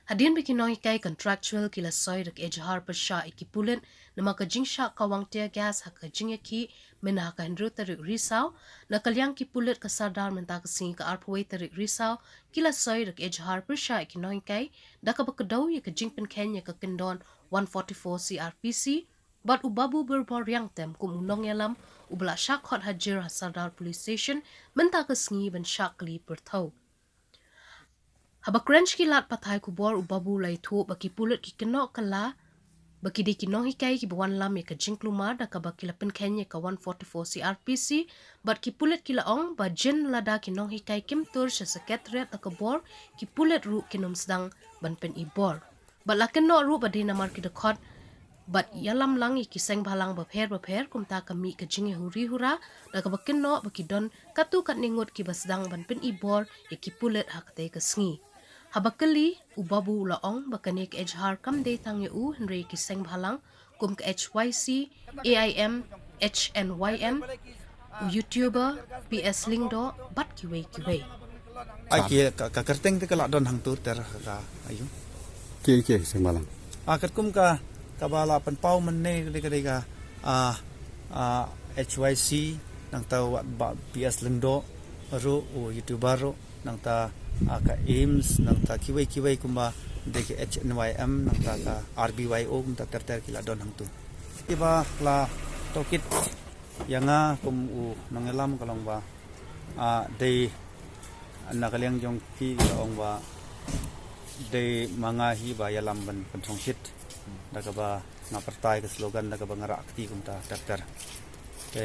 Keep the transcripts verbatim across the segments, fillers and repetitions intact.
Hadien ba ki nonghikai contractual ki la soi da ka ejhar pyrshah ïa ki pulit namar ka jingshah kawang tear gas ha ka jingïakhih mynta ha ka hynriew tarik Risaw, na ka liang ki pulit ka Sardar mynta ka sngi ka arphew wei tarik Risaw ki la soi da ka ejhar pyrshah ïa ki nonghikai da kaba kdew ïa ka jingpynkheiñ ïa ka kyndon one forty-four C R P C, bad u Babu Birbor Riangtem kum u nongïalam uba la shah khot hajir ha Sardar Police Station mynta ka sngi ban shah kylli pyrthew. Haba kren sha ki lad pathai khubor u Babu u la ïathuh ba ki pulit ki kynnoh kylla ba ki dei ki nonghikai kiba wanlam ïa ka jingkulmar da kaba ki la pynkheiñ ïa ka one forty-four C R P C, bad ki pulit ki la ong ba jin lada ki nonghikai kim tur sha Secretariat da ka bor, ki pulit ruh kin ym sdang ban pyn-i bor. Bad la kynnoh ruh ba dei namar ki dkhot bad ïalam lang ïa ki seng bhalang bapher bapher, kumta ka mih ka jingïahuri hura da kaba kynnoh ba ki don katto katne ngut kiba sdang ban pyn-i bor ïa ki pulit ha katei ka sngi. Haba kylli, u Babu u la ong ba kane ka ejhar kam dei tang ïa u hynrei ïa ki seng bhalang kum ka H Y C, A I M, H N Y M, u YouTuber P S Lyngdoh bad kiwei kiwei. Ai ki ka, ka kyrteng te ka la don hangto ter ka ayu. Ki ki seng bhalang. A katkum ka, kaba la pynpaw mynne ka dei, ka dei ka, a, a, H Y C, nangta wat ba P S Lyngdoh ruh, u YouTuber ruh, nangta, a, ka AIMS, nangta kiwei kiwei kumba dei ka H N Y M, nangta ka R B Y O, kumta ter ter ki la don hangto. Kiba la tohkit ïa nga kum u nongïalam ka long ba, a, dei na ka liang jong ki la ong ba dei ma nga hi ba ïalam ban pynshongshit da kaba nga pyrta ïa ka slogan da kaba nga rah kti kumta ter ter. Te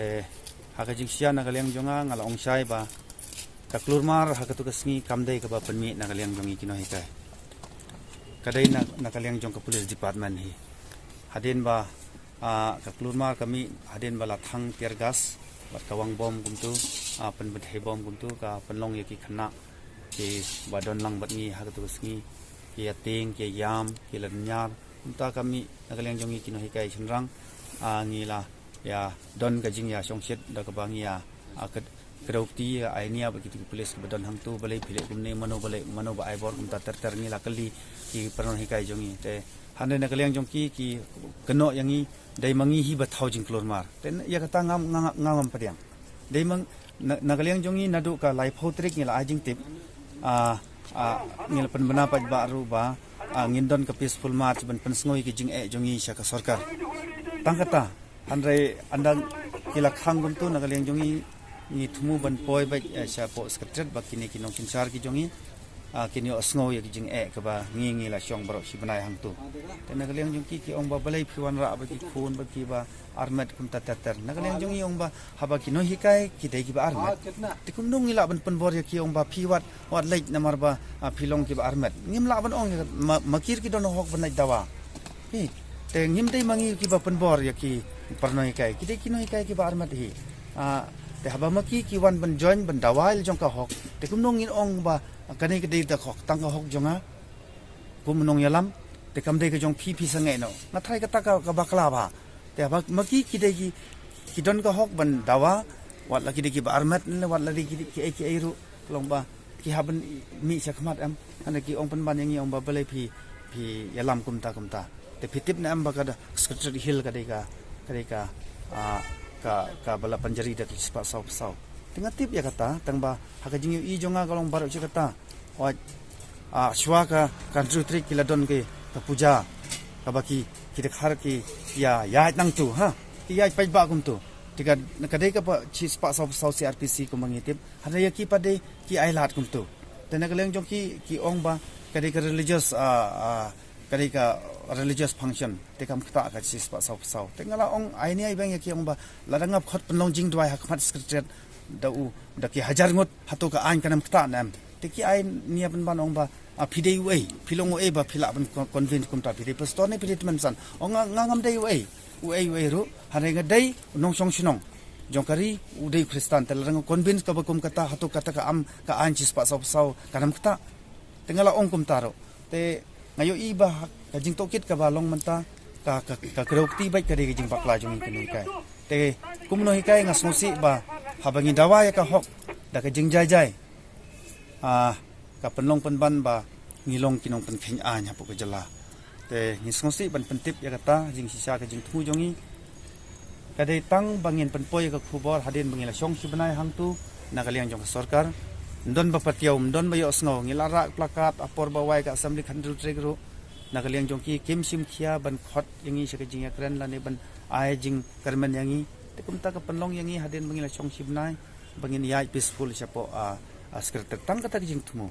ha ka jingshisha na ka liang jong nga, nga la ong shai ba ka kulmar ha katto ka sngi kam dei kaba pynmih na ka liang jong ngi ki nonghikai. Ka dei na, na ka liang jong ka police department hi. Hadien ba, a, ka kulmar ka mih hadien ba la thang tear gas bad ka wang bom kumto, a, pynbthei bom kumto, ka pynlong ïa ki khynnah kiba don lang bad ngi ha katto ka sngi, ki ïa tieng, ki ïa ïam, ki la dynñiar. Kumta ka mih na ka liang jong ngi ki nonghikai shynrang, a, ngi la ïa don ka jingïashongshit da kaba ngi ïa, a, kdew kti ïa ai nia bad kito ki police kiba don hangto, balei phi leh kumne, mano ba leh, mano ba ai bor, kumta ter ter ngi la kylli ki para nonghikai jong ngi. Te hynrei na ka liang jong ki, ki kynnoh ïa ngi dei ma ngi hi ba thaw jingkulmar. Te ïa kata ngam, ngam, ngam pdiang. Dei ma, na, na ka liang jong ngi naduh ka laiphew tarik ngi la ai jingtip, a, a, ngi la pynbna pat ba ruh ba, a, ngin don ka peaceful march ban pynsngew ïa ki jingeh jong ngi sha ka sorkar. Tang kata, hynrei ynda ki la khang kumto na ka liang jong ngi, ngi thmu ban poi beit, eh, shapoh Secretariat ba kine ki nongsynshar ki jong ngi, a, kin ïohsngew ïa ki jingeh kaba ngi, ngi la shong baroh shi bnai hangto. Te na ka liang jong ki, ki ong ba balei phi wanrah ba ki khun ba kiba armet kumta ter ter. Na ka liang jong ngi ong ba haba ki nonghikai ki dei kiba armet, te kumno ngi lah ban pynbor ïa ki, ong ba phi wat, wat leit namar ba, a, phi long kiba armet. Ngim lah ban ong ïa ma, ma ki ruh ki don hok ban leit dawa. Hi, te ngim dei ma ngi kiba pynbor ïa ki para nonghikai. Ki dei ki nonghikai kiba armet hi. A, te haba ma ki ki wan ban join ban dawa ïa la jong ka hok, te kumno ngin ong ba kane ka dei da ka hok, tang ka hok jong nga. Kum u nongïalam, te kam dei ka jong phi, phi sangeh noh. Nga tharai kata ka, ka bakla bha. Te haba ma ki ki dei ki, ki don ka hok ban dawa, wat la ki dei kiba armet ne wat la dei ki dei kiei kiei ruh, ka long ba ki hap ban mih sha khmat em. Hynrei ki ong pynban ïa ngi, ong ba balei phi, phi ïalam kumta kumta. Te phi tip ne em ba ka da Secretariat Hill ka dei ka, ka dei ka, a, ka, kaba la pynjari da ka shispah saw phew saw. Te nga tip ïa kata, tang ba ha ka jingïohi jong nga ka long baroh shi katta. Hooid, a, shuwa ka, ka hynriew tarik ki la don ki, ka puja, kaba ki, ki dkhar ki ïa, ïaid nangto, ha. Ki ïaid paidbah kumto. Te ka, ka dei kaba shispah saw phew saw C R P C kumba ngi tip. Hynrei ïa ki pat dei ki ailad kumto. Te na ka liang jong ki, ki ong ba ka dei ka religious, a, a, ka dei ka religious function. Te kam ktah ka shispah saw phew saw. Te nga la ong ai nia ai beng ïa ki, ong ba lada nga khot pynlong jingduwai ha khmat Secretariat da u, da ki hajar ngut, hato ka aiñ kan ym ktah ne em. Te ki ai nia pynban, ong ba, a, phi dei uei, phi long uei ba phi lah ban con-, convince kumta, phi dei pastor ne phi dei tymmen basan. Ong nga, nga ngam dei uei, uei uei ruh, hynrei nga dei u nongshong shnong jong ka ri, u dei u Khristan. Te lada nga convince kaba kum kata, hato kata ka am, ka aiñ shispah saw phew saw kan ym ktah. Te nga la ong kumta ruh. Te nga ïohi ba ka jingtohkit kaba long mynta, ka, ka, ka kdew kti beit ka dei ka jingbakla jong ngi ki nonghikai. Te kum nonghikai nga sngewsih ba haba ngi dawa ïa ka hok da ka jingjai jai, a, ka pynlong pynban ba ngi long ki nongpynkheiñ aiñ hapoh ka jylla. Te ngi sngewsih ban pyntip ïa kata jingshisha ka jingthmu jong ngi. Ka dei tang ba ngin pynpoi ïa ka khubor hadien ba ngi la shong shi bnai hangtu na ka liang jong ka sorkar. Ym don ba patiaw, ym don ba ïohsngew, ngi la rah plakat ha por ba wai ka assembly khathynriew tarik ruh. Na ka liang jong ki kim shim khia ban khot ïa ngi sha ka jingïakren lane ban ai jingkyrmen ïa ngi. Te kumta ka pynlong ïa ngi hadien ba ngi la shong shi bnai ba ngin ïaid peaceful shapoh, ah, ah, secretariat. Tang kata ka jingthmu.